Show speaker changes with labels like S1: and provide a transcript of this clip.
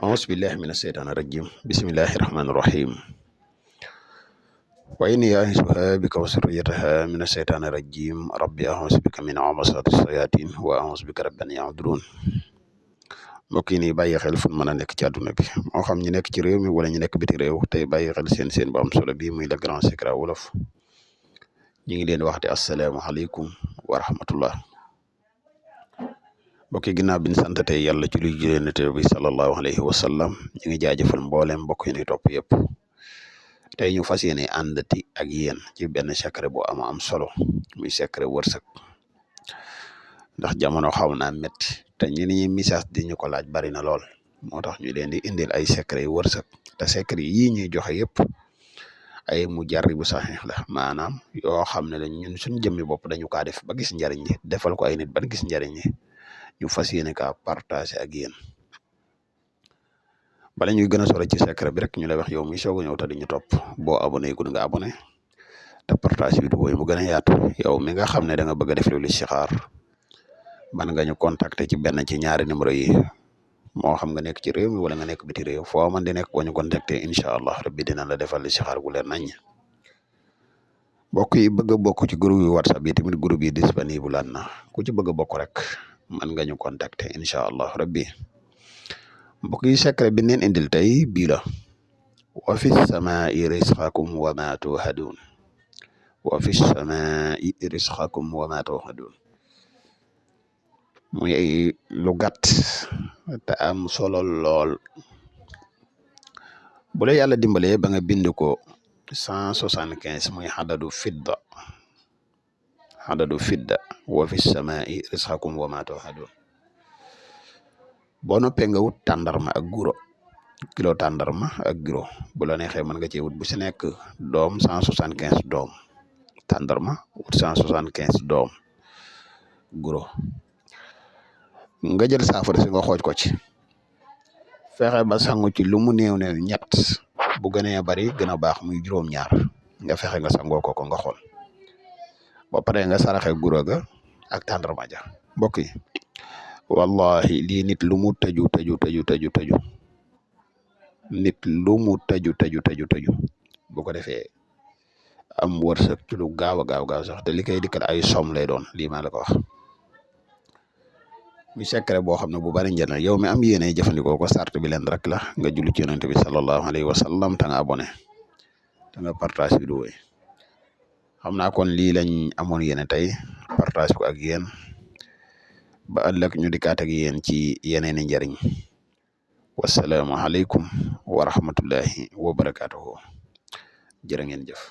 S1: أعوذ بالله من الشيطان الرجيم بسم الله الرحمن الرحيم وإني أعيذها بك وذريتها من الشيطان الرجيم ربي أعوذ بك من همزات الشياطين وأعوذ بك رب أن يحضرون mbokk yi nii bàyyi xel fu mën a nekk ci àdduna bi moo xam ñu nekk ci réew mi wala ñu nekk biti réew tey bàyyi xel seen bu am solo bii muy le grand secret wolof ñu ngi leen waxte asalaamaaleykum wa rahmatullah mbokk yi ginnaaw bi ñu sant tey yàlla ci luy jëlee nate bi sallallahu alayhi wa sallam ñu ngi jaajëfal mboolem mbokk yi ñuy topp yëpp tey ñu fas yéene àndati ak yéen ci benn secret bu am solo muy secret wërsëg ndax jamono xaw naa métti te ñi message di ñu ko laaj bari na lool moo tax ñu leen di indil ay secret yu wërsëg te secret yii ñuy joxe yëpp ay mu jarri bu saxiix la maanaam yoo xam ne la ñun suñ jëmmi bopp dañu kaa def ba gis njariñ li defal ko ay nit ban gis njariñ li ñu fas yéene kaa partager ak yéen bala ñuy gën a sore ci secret bi rek ñu lay wax yow mi soog a ñëw te di ñu topp boo abonné gud nga abonné te partage vidéo yi mu gën a yaatu yow mi nga xam ne da nga bëgg a def lu listixaar man nga ñu contacter ci benn ci ñaari numéro yi moo xam nga nekk ci réew mi wala nga nekk biti réew foo man di nekk boo ñu contacter incha allah rabbi dina la defal listixaar gu leer nañ mbokk yi bëgg a bokk ci groupe yi whatsapp yi tamit groupe yi disponible na ku ci bëgg a bokk rek man nga ñu contacter incha allah rabbi mbokk yi secret bi neen indil tey bii la wa fi samaa'i risqakum wa ma tuuhaduun wa fi samaa'i risqakum wa ma tuuhaduun muy lu gàtt te am solo lool bu la yàlla dimbalee ba nga bind ko 175 muy xadadu fidda wa fi samaa'i risqakum wa ma tuuhaduun boo noppee nga wut tàndarma ak guro kilo tàndarma ak guro bu la neexee mën nga cee wut bu si nekk doom 175 doom tàndarma wut 175 doom guro nga jël saafara si nga xooj ko ci fexe ba sangu ci lu mu néew ne ñett bu gënee bari gën a baax muy juróom-ñaar nga fexe nga sangoo ko nga xool ba pare nga saraxe guro ga ak tàndarma ja mbokk yi wallahi lii nit lu mu tëju nit lu mu tëju bu ko defee am wërsëg ci lu gaaw sax te li koy dikkal ay som lay doon lii maa la ko wax muy secret boo xam ne bu bari njëriñ yow mi am yéene jëfandikoo ko sart bi leen rek la nga julli ci yonent bi sallallahu alayhi wa sallam te nga abonné te nga partage vidéo yi xam naa kon lii lañ amoon yéene tey partage ko ak yéen ba ëllëg ñu dikkaat ak yéen ci yeneeni njariñ wasalaamu aleykum wa rahmatullahi wa barakatuhu jërë ngeen jëf